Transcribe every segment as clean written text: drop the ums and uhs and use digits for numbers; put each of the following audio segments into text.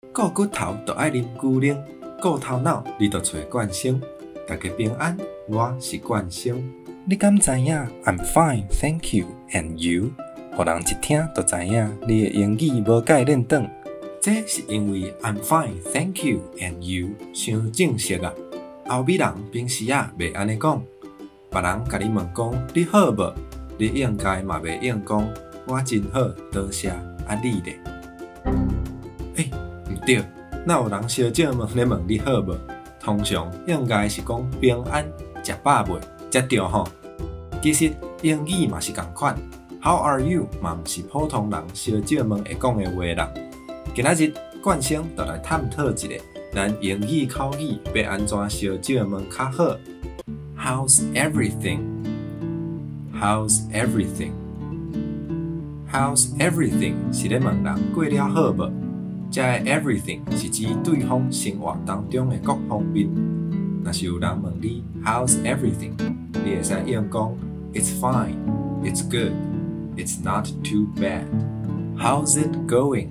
顧骨頭就愛啉牛奶，顧頭腦你就揣冠生。大家平安，我是冠生。你敢知影？I'm fine, thank you, and you？予人一聽就知影你的英語無蓋練轉。這是因為 I'm fine, thank you, and you 傷正式啊。歐美人平時仔袂按呢講。別人共你問講你好無？你應該嘛袂用講我真好，多謝。啊你咧？欸，毋對，哪有人相借問咧問你好無？通常應該是講平安、食飽未才對吼。其實英語嘛是仝款，How are you 嘛毋是普通人相借問會講的話啦。今仔日冠生就來探討一下，咱英語口語欲按怎相借問較好？How's everything? How's everything? How's everything 是咧問人過了好無？這个 everything 是指對方生活當中的各方面。若是有人問你 How's everything？你會使應講 It's fine, It's good, It's not too bad. How's it going?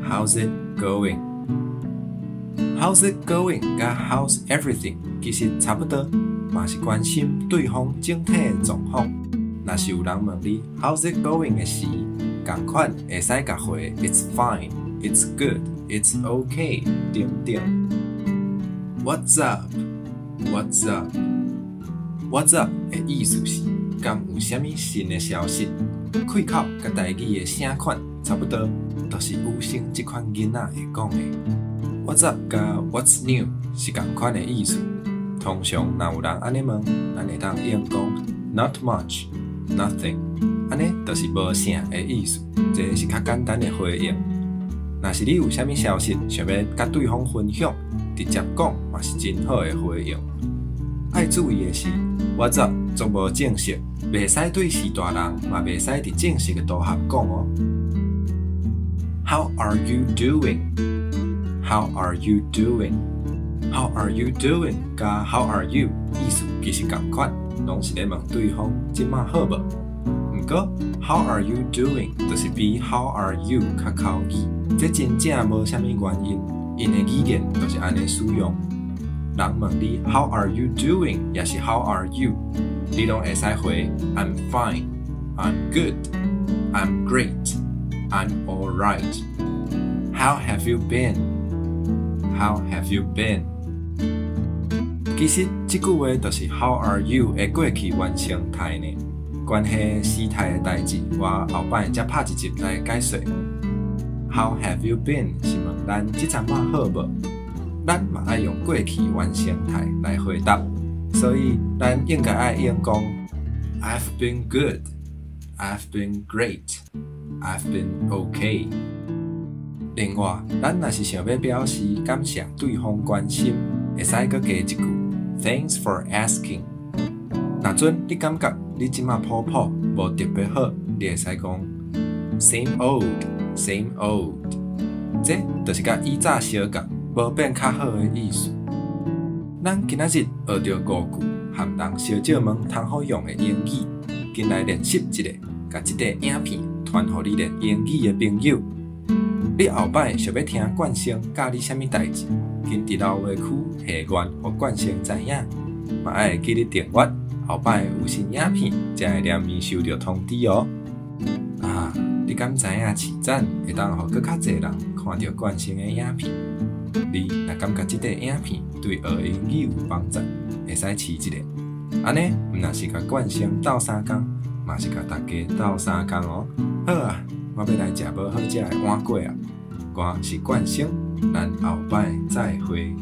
How's it going? How's it going？佮 How's everything 其實差不多，嘛是關心對方整體的狀況。若是有人問你 How's it going 的時，仝款會使共回 It's fine, It's good, It's okay 等等。What's up? What's up? What's up 的意思是，敢有啥物新的消息？開口佮台語的聲款差不多，就是有生這款囡仔會講的。What's up 佮 What's new 是仝款的意思。通常若有人按呢問，咱會當應講 Not much, nothing，按呢就是無啥的意思。這是較簡單的回應。若是你有啥物消息想欲佮對方分享，直接講嘛是真好的回應。愛注意的是，What's up 足無正式，袂使對序大人，嘛袂使佇正式的場合講哦。How are you doing? How are you doing? How are you doing? 佮 How are you 意思其實仝款，攏是咧問對方這馬好無？毋過 How are you doing 就是比 How are you 較口語，這真正無啥物原因，𪜶的語言就是按呢使用。人問你 How are you doing，抑是 How are you，你攏會使回 I'm fine, I'm good, I'm great, I'm alright. How have you been? How have you been? 其實這句話就是 How are you 的過去完成態呢。關係時態的代誌，我後擺才拍一集來解說。How have you been 是問咱這陣仔好無？咱嘛愛用過去完成態來回答，所以咱應該愛用講 I've been good, I've been great, I've been okay。另外，咱若是想欲表示感謝對方關心，會使閣加一句 Thanks for asking。若準你感覺你這馬普普無特別好，你會使講 Same old, same old。這就是佮以早相仝，無變較好的意思。咱今仔日學著五句和人相借問通好用的英語，緊來練習一下，共這塊影片傳予你練英語的朋友。你後擺想欲聽冠生教你啥物代誌，緊佇留言區下願，予冠生知影。嘛愛會記得訂閱，後擺有新影片才會連面收著通知哦。啊，你敢知影揤讚會當予閣較濟人看著冠生的影片？你若感覺這塊影片對學英語有幫助，會使揤一下。按呢，毋但是共冠生鬥相共，嘛是共大家鬥相共哦。好啊，我欲來食無好食的碗粿啊！我是冠生，咱後擺再會。